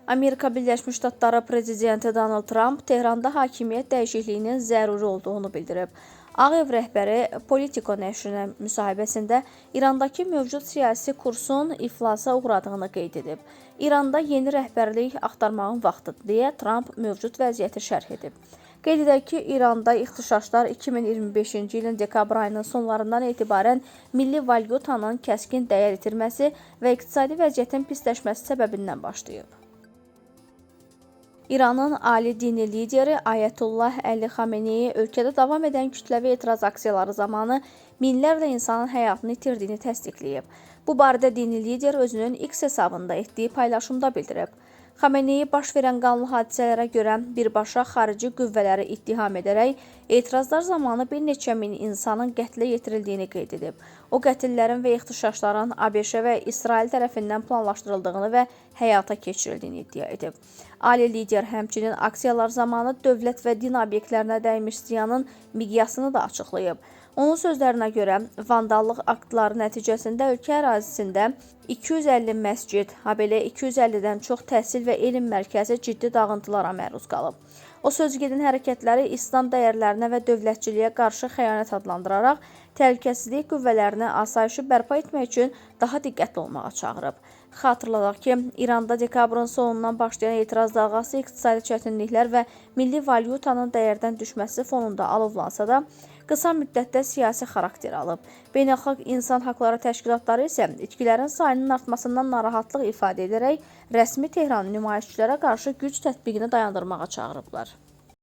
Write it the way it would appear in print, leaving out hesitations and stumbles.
Amerika Birləşmiş Ştatları prezidenti Donald Tramp Tehranda hakimiyyət dəyişikliyinin zəruri olduğunu bildirib. Ağ Ev rəhbəri Politico nəşrinə müsahibəsində İrandakı mövcud siyasi kursun iflasa uğradığını qeyd edib. İranda yeni rəhbərlik axtarmağın vaxtıdır deyə Tramp mövcud vəziyyəti şərh edib. Qeyd edək ki, İranda ixtişaşlar 2025-ci ilin dekabr ayının sonlarından etibarən milli valyutanın kəskin dəyər itirməsi və iqtisadi vəziyyətin pisləşməsi səbəbindən başlayıb. İranın ali dini lideri Ayətullah Əli Xameneyi ölkədə davam edən kütləvi etiraz aksiyaları zamanı minlərlə insanın həyatını itirdiyini təsdiqləyib. Bu barədə dini lider özünün X hesabında etdiyi paylaşımda bildirib. Xameneyi baş verən qanlı hadisələrə görə birbaşa xarici qüvvələri ittiham edərək etirazlar zamanı bir neçə min insanın qətlə yetirildiyini qeyd edib. O qətillərin və ixtişaşların ABŞ və İsrail tərəfindən planlaşdırıldığını və həyata keçirildiyini iddia edib. Ali lider həmçinin aksiyalar zamanı dövlət və din obyektlərinə dəymiş ziyanın miqyasını da açıqlayıb. Onun sözlərinə görə, vandallıq aktları nəticəsində ölkə ərazisində 250 məscid, habelə 250-dən çox təhsil və elm mərkəzi ciddi dağıntılara məruz qalıb. O sözügedən hərəkətləri İslam dəyərlərinə və dövlətçiliyə qarşı xəyanət adlandıraraq təhlükəsizlik qüvvələrini asayişi bərpa etmək üçün daha diqqətli olmağa çağırıb. Xatırladaq ki, İranda dekabrın sonundan başlayan etiraz dalğası iqtisadi çətinliklər və milli valyutanın dəyərdən düşməsi fonunda alovlansa da, qısa müddətdə siyasi xarakter alıb. Beynəlxalq insan haqları təşkilatları isə itkilərin sayının artmasından narahatlıq ifadə edərək rəsmi Tehranı nümayişçilərə qarşı güc tətbiqini dayandırmağa çağırıblar.